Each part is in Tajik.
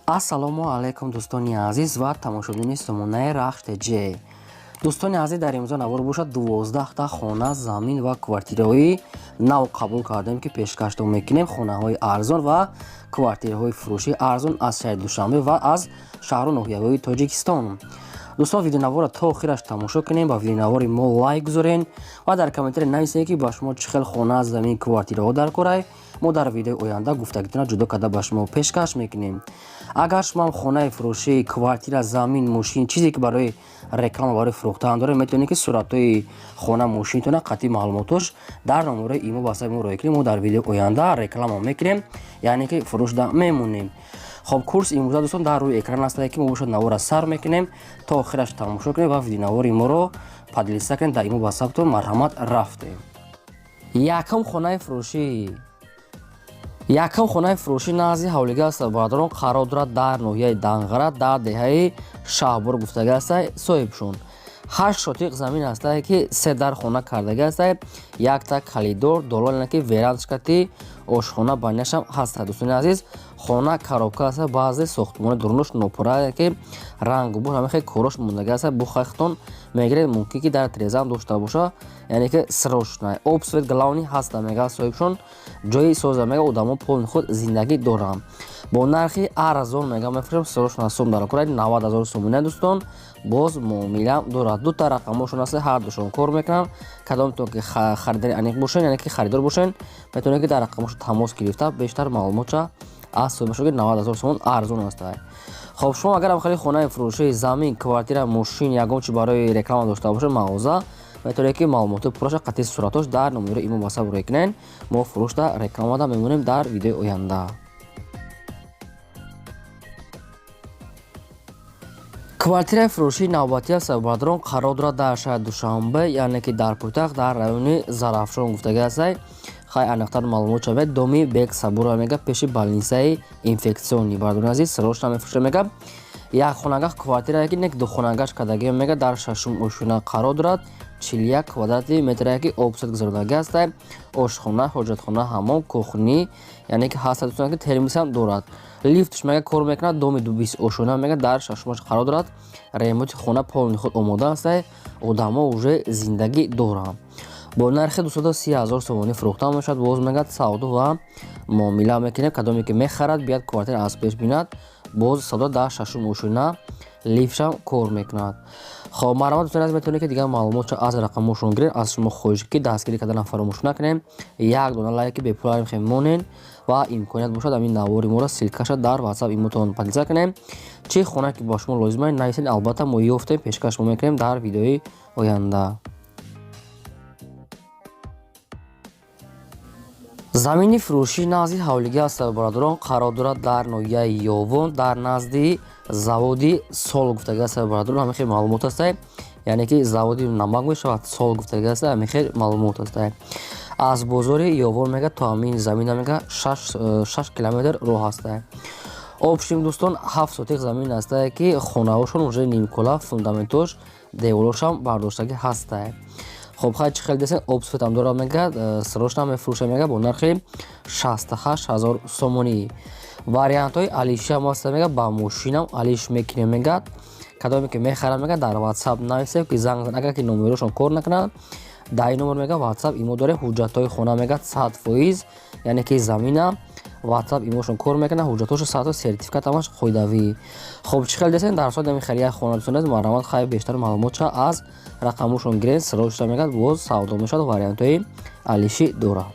Ассалому алайкум, дӯстони азиз ва тамошобинони сомонаи Рахш ТЖ. Дӯстони азиз, дар имрӯза навор бошад, 12та хона, замин ва квартираҳои нав қабул кардем, ки пешкаштон мекунем. Хонаҳои арзон ва квартираҳои фурӯшии арзон аз шаҳри Душанбе ва аз шаҳру ноҳияҳои Тоҷикистон. Дӯстон, видеонаворро то охираш тамошо кунем, ба видеонавори мо лайк гузорен ва дар комментария нависед, ки ба шумо чӣ хел хона, замин, квартираҳо дар корай. Мо дар видеои оянда гуфтагитона ҷудо карда ба шумо пешкаш мекунем. Агар шумо ҳам хонаи фурӯшӣ, квартира, замин, мошин, чизе ки барои реклама, барои фурӯхтан доред, метавонед, ки суратҳои хона, мошинтона қатъи маълумотош дар номерои имо ватсапи мо роя кунем. Мо дар видеои оянда реклама мекунем, яъне ки фурӯшда мемонем. Хоб, курс имрӯза, дӯстон, дар рӯи экран астае, ки мо бошад навора сар мекунем, то охираш тамошо кунем ва видеонавори моро поделиться кунем дар имо ватсаптон. Марҳамат, рафтем. Якум хонаи фурӯшӣ. Якум хонаи фурӯшӣ назди ҳавлига аст, бародарон, қарор дорад дар ноҳияи Данғара, дар деҳаи Шаҳбор гуфтага аста. Соҳибшон 8 сотиқ замин ҳастае, ки се дар хона кардага астае, якта калидор, долоне ки верандашкати ошхона баняшам ҳаста. Дӯстони азиз, хона коробка аста, баъзе сохтмони дурунош нопурае, ки рангу бу ҳама хел корош мондага аста. Бухахтон мегиред, мумкин ки дар трезам дошта боша, яъне ки срочно об, свет главный ҳаста, мега соҳибшон. Ҷои соза, мега, одамо полный худ зиндагӣ доранд. Бо нархи арзон, мега, мефурӯшем. Срочно сум дар кора 90 000 сомони, дӯстон, боз муомила дорад. Дута рақамошон аст, ҳардушон кор мекунанд. Кадомтон ки харидари аниқ бошен, яъне ки харидор бошен, метавонед, ки дар рақамошон тамос гирифта, бештар маълумотша аз соҳибашон, ки 90 000 сомон арзон аст. Хоб, шумо агарам хеле хонаи фурӯшӣ, замин, квартира, мошин, ягон чи барои реклама дошта бошед, мағоза, метавонед, ки маълумоти пурраша қатъи суратош дар номери имо ватсап рӯй кунед. Мо фурӯшда, рекламада мемонем дар видеои оянда. Квартираи фурӯшии навбатӣ аст, бародарон, қарор дорад дар шаҳри Душанбе, яъне ки дар пойтахт, дар райони Зарафшон гуфтага астай. Хай, аниқтар маълумот шавед, доми Бек Сабура, мега, пеши больницаи инфекционный. Бародарони азиз, срочно мефурӯша, мега. Як хонага квартирае, ки нек духонагаш кардагӣ, мега, дар шашум ошёна қарор дорад, 41 квадрати метрае, ки об, свет гузарондагӣ ҳастай, ошхона, ҳоҷатхона, ҳамом, кухни, яъне ки ҳаста, дӯстон, ки термисам дорад, лифтш, мега, кор мекунад. Доми 20 ошёна, мега, дар шашумаш қарор дорад. Ремонти хона полный худ омода ҳастай, одамо уже зиндагӣ доранд. Бо нархи 230 000 сомонӣ фурӯхта мешавад. Боз, мегӯяд, савдо ва муомила мекунем. Кадоме ки мехарад, биёяд, квартира аз пеш бинад. Боз савдо дар шашум ошёна, лифтшам кор мекунад. Хоб, марҳамат, дӯстони азиз, метавонед, ки дигар маълумотшо аз рақамошон гиред. Аз шумо хоҳиш, ки дастгирӣ карданам фаромӯш накунем, як дона лайки бепула мехоҳем монен ва имконият бошад, ҳамин навори моро ссылкаша дар ватсап имотон поделиться кунем. Чӣ хона ки ба шумо лозим аст, нависед, албатта мо ёфтем, пешкаш мо мекунем дар видеои оянда. Замини фурӯшӣ назди ҳавлига аст, бародарон, қарор дорад дар ноҳияи Ёвон, дар назди заводи сол гуфтага аст. Бародарон, ҳамин хел маълумот аст, яъне ки заводи намак мешавад, сол гуфтага аст, ҳамин хел маълумот аст. Аз бозори Ёвон, мега, то ҳамин замина, мега, 6 километр роҳ аст. Общем, дӯстон, 7 сотиқ замин астае, ки хонаҳошон уже нимкола, фундаментош, деворошам бардоштагӣ ҳастае. Хоб, хай, чӣ хел десен, об, светам дорад, мега, срочно мефурӯша, мега, бо нархи 68 000 сомонӣ. Вариантҳои алишиам аста, мега, ба мошинам алиш мекунем, мега. Кадоме ки мехарад, мега, дар ватсап нависем, ки занг зан. Агар ки номерошон кор накунад, дар ин номер, мега, ватсап имо дорем. Ҳуҷҷатҳои хона, мега, 100%, яъне ки замина ватсап имошон кор мекунад, ҳуҷҷатҳошо 100%, сертификат ҳамаш қоидавӣ. Хоб, чӣ хел десен, дар соати ҳамин хел як хона, дӯстон азиз, марҳамат, хай, бештар маълумотша аз рақамошон гирен. Срочно, мегӯяд, боз савдо мешавад, вариантҳои алишӣ дорад.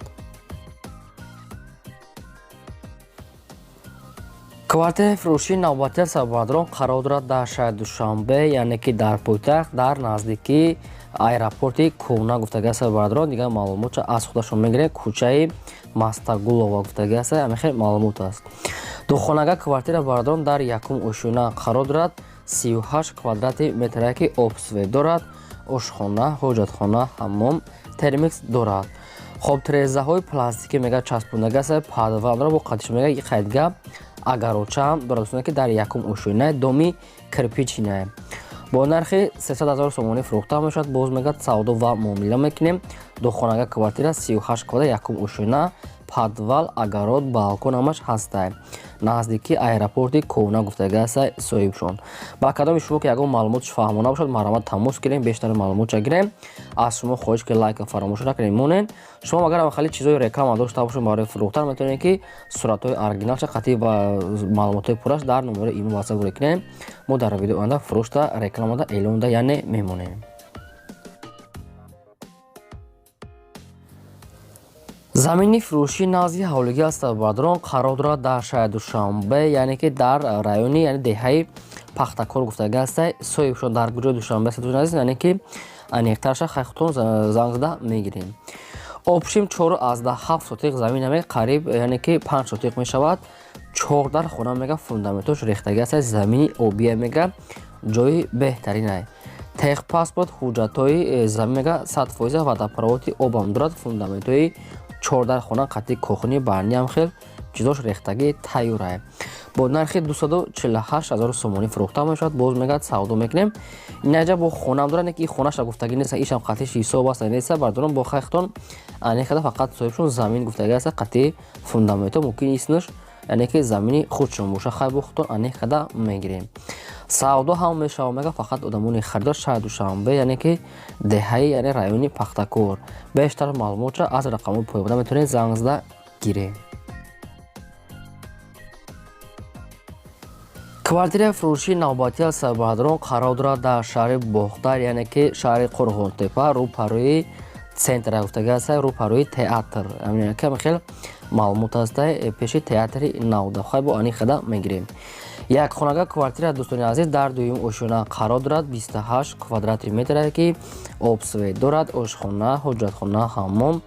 Квартираи фурӯшии навбатӣ аст, бародарон, қарор дорад дар шаҳри Душанбе, яъне ки дар пойтахт, дар наздикии аэропорти Кӯҳна гуфтага аст. Бародарон, дигар маълумотша аз худашон мегирем. Кӯчаи Мастагулова гуфтага аст, ҳамин хел маълумот аст. Духонага квартира, бародарон, дар якум ошёна қарор дорад, 38 квадрати метрае, ки об, свет дорад, ошхона, ҳоҷатхона, ҳаммом, термикс дорад. Хоб, трезаҳои пластикӣ, мега, часпондага аст, подвалро бо қатиш, мега, қайдга агарочаам дорад, дӯстон, ки дар якум ошёнаи доми кирпичинае. Бо нархи 300 000 сомонӣ фурӯхта мешавад. Боз, мегӯяд, савдо ва муомила мекунем. Духонага квартира, 38 квадрат, якум ошёна, подвал, огород, балкон ҳамаш ҳастай. Наздики аэропорти Кӯҳна гуфтага аста соҳибшон. Ба кадоми шумо ки ягон маълумотш фаҳмона бошад, марҳамат, тамос гирем, бештар маълумотша гирем. Аз шумо хоҳиш ки лайка фаромӯш накунед, монед. Шумо агар хеле чизои реклама дошта бошед барои фурӯхтан, метавонед ки суратҳои оригиналша қатъи ва маълумотҳои пурраш дар номерои имо, ватсап ворид кунем. Мо дар видео оянда фурӯшта, рекламада, эълонда, яъне мемонем. Замини фурӯшӣ назди ҳавлигӣ аст, бародарон, қарор дорад дар шаҳри Душанбе, яъне ки дар райони, яъне деҳаи Пахтакор гуфтага аста соҳибшон. Дар куҷои Душанбе аст, азиз, яъне ки аниқтарша худтон занг зада мегирем. Общим 4,7 сотиқ замин мега, қариб, яъне ки 5 сотиқ мешавад. Чордар хона мега, фундаментош рехтагӣ аст, замини обия мега, ҷои беҳтаринай. Техпаспорт, ҳуҷҷатҳои замин мега 100%, водопроводи обам дорад. Фундаментҳои чордар хона қатъи кохни барниам хел чизош рехтагӣ тайёрай. Бо нархи 248 ҳазор сомонӣ фурӯхта мешавад. Боз мегӯяд, савдо мекунем. Инаҷа бо хонам дорад, ки хонаша гуфтагӣ нест, ишам қатъиш ҳисоб аст, нест, бардорам. Бо хайхтон анехада, фақат соҳибшон замин гуфтагӣ аст, қатъи фундаментҳо, мумкин иснаш, яъне ки замини худшон боша. Хай, бо худтон анехада мегирем. Савдо ҳам мешава мега, фақат одамони харидор. Шаҳри Душанбе, яъне ки деҳаи, яъне райони Пахтакор. Бештар маълумотша аз рақамҳои поёбуда метавонед занг зада гирем. Квартираи фурӯшии навбатӣ аст, бародарон, қарор дорад дар шаҳри Бохтар, яъне ки шаҳри Қурғонтепа, рӯпарӯи центр гуфтага аст, рӯпарӯи театр, хел маълумот аста, пеши театри навда. Хай, бо анихада мегирем. Як хонага квартира, дӯстони азиз, дар дуюм ошёна қарор дорад, 28 квадрати метре, ки об, свет дорад, ошхона, ҳоҷатхона, ҳаммом,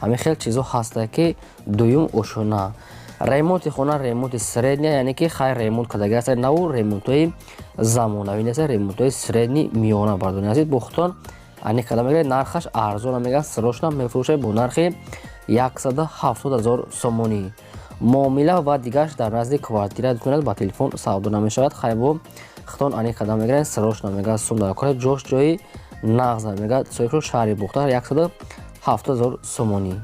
ҳамин хел чизо ҳаста, ки дуюм ошёна. Ремонти хона ремонти средний, яъне ки хай ремонт кардаги аст, наву ремонтҳои замонавӣ нест, ремонтҳои средний, миёна. Бардони азиз, бо худтон аниқ карда мегиред. Нархаш арзона мегӯяд, срочно мефурӯшад бо нархи 170 ҳазор сомонӣ. Муомила ва дигараш дар назди квартира дӯстон, ба телефон савдо намешавад. Хай, бо худтон аниқ карда мегиред. Срочно мегӯяд, сум дар кора, ҷош ҷои нағза мегӯяд соҳибшон. Шаҳри Бохтар, 170 ҳазор сомонӣ.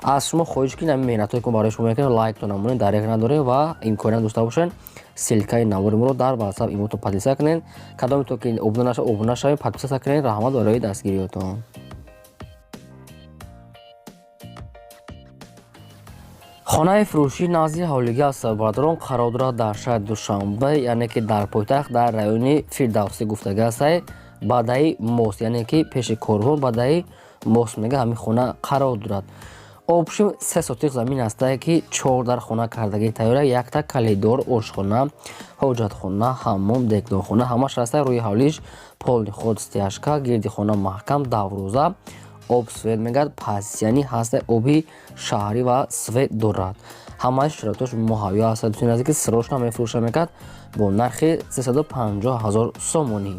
Аз шумо хоҳиш ки ҳамин меҳнатҳое ки барои шумо мекунем, лайктон намонед, дареғ надорем ва имконият дошта бошед, ссылкаи навори моро дар ватсап, имотон подписаться кунед. Кадомето ки обуна наша, обуна шавед, подписаться кунед. Раҳмат барои дастгириётон. Хонаи фурӯшии назди ҳавлигӣ аст, бародарон, қарор дорад дар шаҳри Душанбе, яъне ки дар пойтахт, дар райони Фирдавсӣ гуфтага астае, баъдаи мост, яъне ки пеши корвон, баъдаи мост мега, ҳамин хона қарор дорад. Общим 3 сотиқ замин астае, ки чор дар хона кардагӣ тайёра, якта коридор, ошхона, ҳоҷатхона, ҳаммом, дегдонхона ҳамаш аста. Рӯи ҳавлиш полный ход, стяжка, гирди хона маҳкам, даврӯза, об, свет мегӯяд, пасяни ҳаста, оби шаҳрӣ ва свет дорад, ҳамаи шароитош муҳайё аст. Дӯстони азиз, ки срочно мефурӯша мекард бо нархи 350 ҳазор сомонӣ.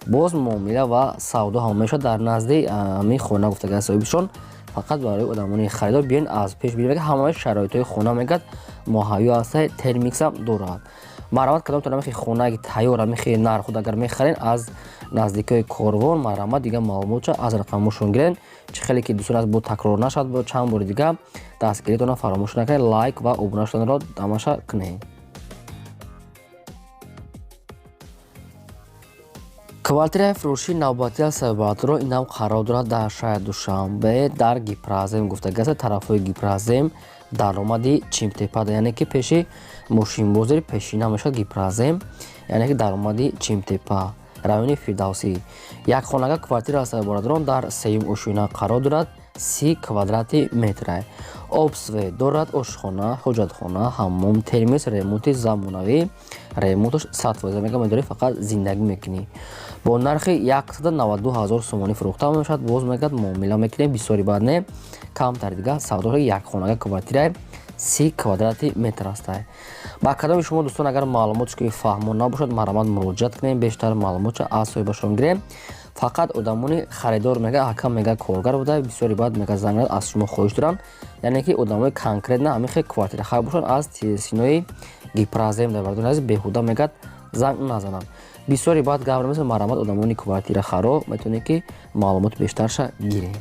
Боз муомила ва савдо ҳам мешавад дар назди ҳамин хона гуфтага соҳибшон. Фақат барои одамони харидор, биён аз пеш бинед, ҳамаи шароитҳои хона мегӯяд муҳайё аста, термиксам дорад. Марҳамат, кадомтон мехи хонаи тайёр, мехи нархуд агар мехарен аз наздикиҳои корвон, марҳамат, дигар маълумотша аз рақамҳошон гирен. Чӣ хеле ки дӯстон аз бо такрор нашавад, бо чанд бори дига дастгиритонро фаромӯш накунед, лайк ва обуна шуданро тамоша кунед. Квартираи фурӯшии навбатӣ аст, бародаро, инам қарор дорад дар шаҳри Душанбе, дар Гипразем гуфтага аст, тарафҳои Гипразем, даромади Чимтепа, яъне ки пеши мошинбозори пешина мешавад Гипразем, яъне ки даромади Чимтепа, райони Фирдавсӣ. Як хонага квартира аст, бародарон, дар сеюм ошёна қарор дорад, 30 квадрати метра, об, свет дорад, ошхона, ҳоҷатхона, ҳаммом, термис, ремонти замонавӣ, ремонташ 100% мега, медорӣ, фақат зиндагӣ мекунӣ. Бо нархи 192 ҳазор сомонӣ фурӯхта мешавад. Боз мегӯяд, муомила мекунем, бисёри баъд не, камтар дига савдои як хонага квартираи 30 квадрати метр аст. Ба кадоми шумо дӯстон агар маълумотш ки фаҳмо набошад, марҳамат, муроҷиат кунем, бештар маълумотша аз соҳибашон гирем. Фақат одамони харидор мега, ҳакам мега коргар буда, бисёри баъд мега занг аз шумо хоҳиш дорам, яъне ки одамои конкретно ҳамин хел квартира хар бошанд аз синои Гипразем дар бардони азиз, беҳуда мегӯяд занг назананд, бисёри баъд гап намезананд. Марҳамат, одамони квартира харо метавонед ки маълумоти бештарша гирем.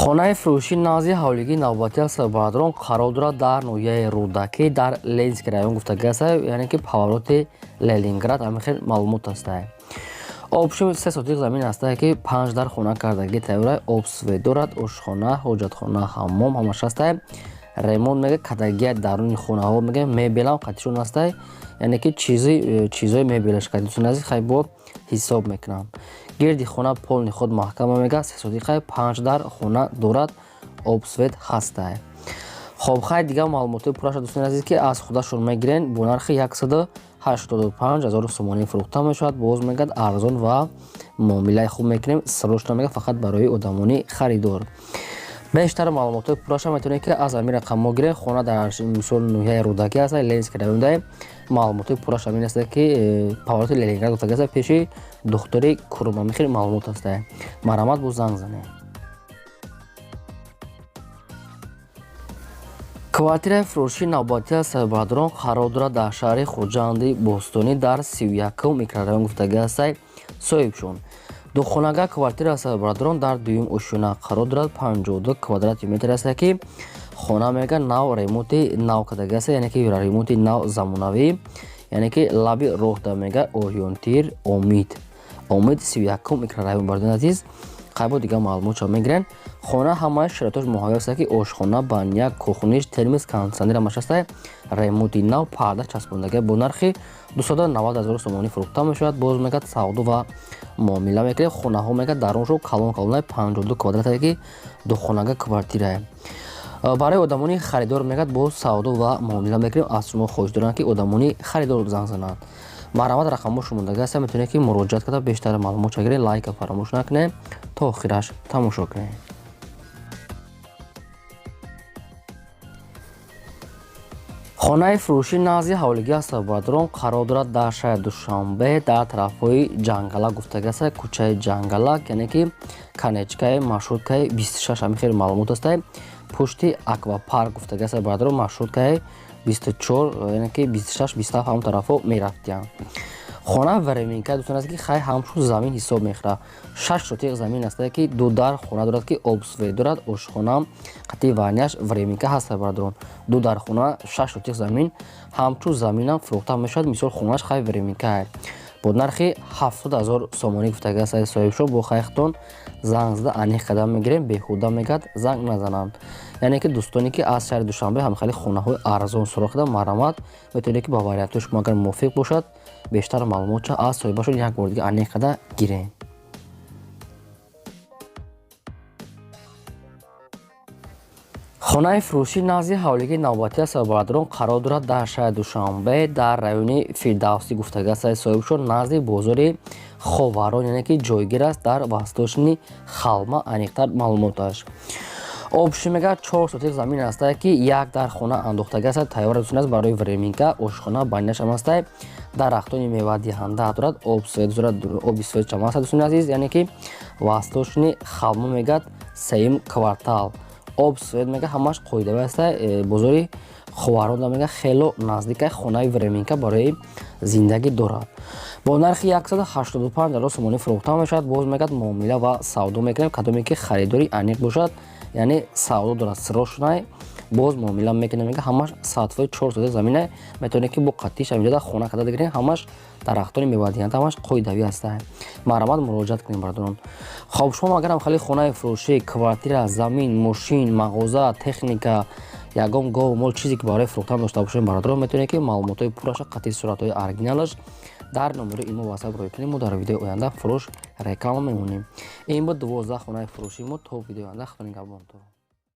Хонаи фурӯшии назди ҳавлигии навбатӣ аст, бародарон, қарор дорад дар ноҳияи Рӯдакӣ, дар Ленинский район гуфтагӣ аст, яъне ки повороти Ленинград, ҳамин хел маълумот ҳастае. Общем, 3 сотих замин ҳастае, ки панҷ дар хона кардагӣ тайёра, об, свет дорад, ошхона, ҳоҷатхона, ҳаммом ҳамаш ҳастае. Ремонт мега кадагия даруни хонаҳо, мега мебелам қатишон ҳастае, яъне ки чизои мебелаш кадисон ази хай бо ҳисоб мекунам. Гирди хона полный худ маҳкама, мега 3 сотиқай, панҷ дар хона дорад, об, свет ҳастае. Хоб, хай, дигар маълумотҳои пурраша, дӯстони азиз, ки аз худашон мегирен, бо нархи 185 000 сомонӣ фурӯхта мешавад. Боз мегӯяд, арзон ва муомилаи хуб мекунем, срочно мега, фақат барои одамони харидор. Бештар маълумотҳои пурраша метавонед, ки аз ҳамин рақамҳо гиред. Хона дар мисол ноҳияи Рӯдакӣ аст, Ленинский районда. Маълумотҳои пурраш ҳамин аст, ки повороти Ленинград гуфтагӣ аст, пеши духтури Курмами хеле маълумот аст. Марҳамат, боз занг занед. Квартираи фурӯшии навбатӣ аст, бародарон, қарор дорад дар шаҳри Хуҷанди Бостонӣ, дар 31-ум микрорайон гуфтагӣ ҳастай соҳибшон. Духонага квартира аст, бародарон, дар дуюм ошёна қарор дорад, 52 квадрати метр аст, ки хона мега нав, ремонти нав кардагӣ аст, яъне ки ремонти нав, замонавӣ, яъне ки лаби роҳда, мега ориентир Омид, Омид, 31-ум микрорайон. Бародарони азиз, қайбо дигар маълумотшо мегирен. Хона ҳамаи шароитош муҳайё аст, ки ошхона, баня, кухниш, термос, кондитсионер ҳамаш аст, ремонти нав, парда часпондагӣ, бо нархи 290 000 сомонӣ фурӯхта мешавад. Боз мегӯяд, савдо ва муомила мекунем. Хонаҳо мегӯяд даруншо калон калонай, 52 квадратае, ки духонага квартирае. Барои одамони харидор мегӯяд, боз савдо ва муомила мекунем. Аз шумо хоҳиш дорам, ки одамони харидор занг зананд. Марҳамат, рақамҳо шумондагӣ аст, метавонед, ки муроҷиат карда бештар маълумот гиред. Лайка фаромӯш накунед, то охираш тамошо кунед. Хонаи фурӯшӣ назди ҳавлигӣ аст, бародарон, қарор дорад дар шаҳри Душанбе, дар тарафҳои Ҷангалак гуфтагӣ аст, кӯчаи Ҷангалак, яъне ки конечкаи маршруткаи 26, ҳамин хеле маълумот аст, пушти аквапарк гуфтагӣ аст, бародарон, маршруткаи 24, яъне ки 26, 27, ҳамон тарафҳо мерафтиям. Хона временка, дӯстон, аст, ки хай ҳамчун замин ҳисоб мехӯрад. 6 сотиқ замин аст, ки ду дар хона дорад, ки об, свет дорад, ошхона қатъи ваняш временка ҳаст. Бародарон, ду дар хона, 6 сотиқ замин, ҳамчун заминам фурӯхта мешавад. Мисол, хонааш хай временка бо нархи 70 000 сомонӣ гуфтагӣ аст соҳибшо. Бо хайхтон занг зада аниқ қадам мегирем, беҳуда мегӯяд занг назананд. Яъне ки дӯстоне, ки аз шаҳри Душанбе ҳамхели хонаҳои арзон суроғ карда, марҳамат, метавонед, ки ба вариантҳои шумо агар мувофиқ бошад, бештар маълумотша аз соҳибашон як бор дига аниқ карда гирем. Хонаи фурӯшӣ назди ҳавлигии навбатӣ аст, бародарон, қарор дорад дар шаҳри Душанбе, дар райони Фирдавсӣ гуфтагӣ аст соҳибшон, назди бозори Ховарон, яъне ки ҷойгир аст дар Восточный Холма, аниқтар маълумоташ. Общем, мегӯяд, 4 сотих замин ҳастае, ки як дар хона андохтагӣ аст, тайёр аст барои временка, ошхона, баняшам ҳастае, дарахтони мевадиҳанда дорад, об, свет дорад, оби светшам ҳаст, дӯстони азиз. Яъне ки Восточный Холма, мегӯяд, сеюм квартал, об, свет, мега ҳамаш қоидавӣ аста. Бозори Ховаронда, мега, хело наздика. Хонаи временка барои зиндагӣ дорад, бо нархи 185 000 сомонӣ фурӯхта мешавад. Боз мегӯяд, муомила ва савдо мекунем, кадоме ки харидори аниқ бошад, яъне савдо дорад, срочный, боз муомила мекунем. Мега ҳамаш сатфои 4 сотих замина, метавонед, ки бо қатиш ҳаминҷода хона карда гирем. Ҳамаш дарахтони мевадиҳанда, ҳамаш қоидавӣ ҳастанд. Марҳамат, муроҷиат кунем, бародарон. Хоб, шумо агар ҳамхели хонаи фурӯшӣ, квартира, замин, мошин, мағоза, техника, ягон гову мол, чизе ки барои фурӯхтан дошта бошем, бародарон, метавонед, ки маълумотҳои пурраша қатъи суратҳои оригиналаш дар номерои имо, ватсап рӯй кунем. Мо дар видеои оянда фурӯш реклама мемонем. Ин буд 12 хонаи фурӯшии мо. То видеои оянда, худо нигаҳбонтон.